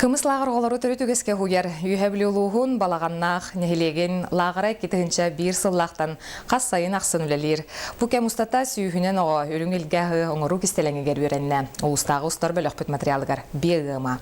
Кымыс лааҕыр оҕолору төрүт үгэскэ уһуйар. Үөһээ Бүлүү улууһун Балаҕаннаах нэһилиэгин лааҕыра 2001 сыллаахтан хас сайын ахсын үлэлиир. Бу кэм устата сүүһүнэн оҕо үрүҥ илгэ аһы оҥоруу кистэлэҥигэр үөрэннэ. Улуустааҕы устар бөлөхпүт материалыгар биэ ыама.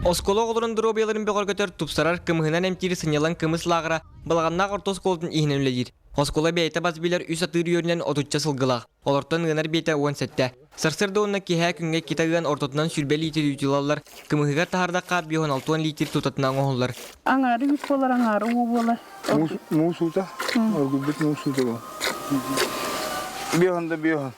Оскуола оҕолорун доруобуйаларын бөҕөргөтөр, тупсарар, кымыһынан эмтиир сынньалаҥ кымыс лааҕыра Балаҕаннаах орто оскуолатын иһинэн үлэлиир. Оскуола бэйэтэ бас билэр үс атыыр үөрүнэн отучча сылгылаах. Олортон ыанар биэтэ 17. Сарсыарда уонна киэһээ күҥҥэ иккитэ ыан ортотунан 20 лиитир үүтү ылаллар, кымыһыгар таһаардахха 56 лиитир тутатына оҥоһуллар. Аҥаары үүт буолар, аҥаары уу буолар. Муус уута, оргуйбут муус уута буолар. Биоһун да биоһун.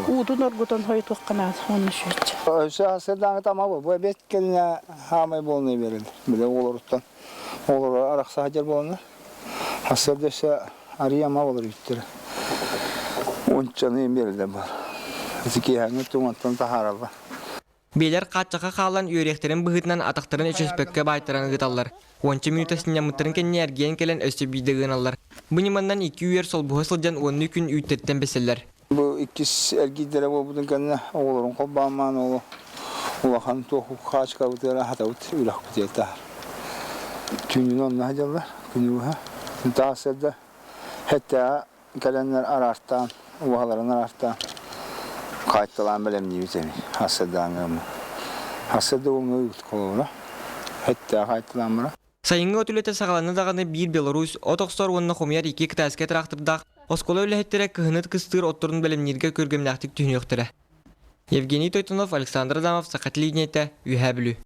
Уутун оргутан хойутуохха наада уонна сүүрчэ. Өссө сарсыардааҥы тама бу. Бу эбиэт кэннэ хаамай буолуна берилэр. Биле оҕолоруттан оҕолоро арахса сылдьар буоланнар. Сарсыарда өссө арыйа ама болор үүттэрэ. Уончаны биэрэллэр баар. Ити киэһээҥҥи туҥаттан таһаараллар. Биэлэр хааччахха хаалан үөрүйэхтэрин быһыытынан атахтарын өчөспөккө баайтаран ыыталлар. Уонча мүнүүтэ сынньаммыттарын кэннэ эргийэн кэлэн өссө биирдэ ыаналлар. Бу ньыманан икки үөр солбуһа сылдьан уоннуу күн үүттэриттэн бэсэллэр. Бу иккис эргиирдэрэ буолбутун кэннэ оҕолорун холбооммаан оҕо улахан туох хаачыкабытыгар аһатабыт үрэхпитигэр таһар. Түүнүн онно сылдьаллар, күнү быһа. Сарсыарда Хэттэҕэ кэлэннэр араартаан, убаһаларын араартаан, хаайталаан бэлэмниибит эми сарсыардааҥҥы Сарсыарда уоҥҥа ыыбыт холобура. Хэттэҕэ хаайталаан баран. Сайыҥҥы от үлэтэ саҕаланна даҕаны биир Беларусь от охсор уонна хомуйар икки китайскай тыраахтырдаах оскуола үлэһиттэрэ кыһыны кыстыыр отторун бэлэмнииргэ күргүөмнээхтик түһүнүөхтэрэ. Евгений Тойтонов, Александр Адамов, Саха телевидениетэ, Үөһээ Бүлүү.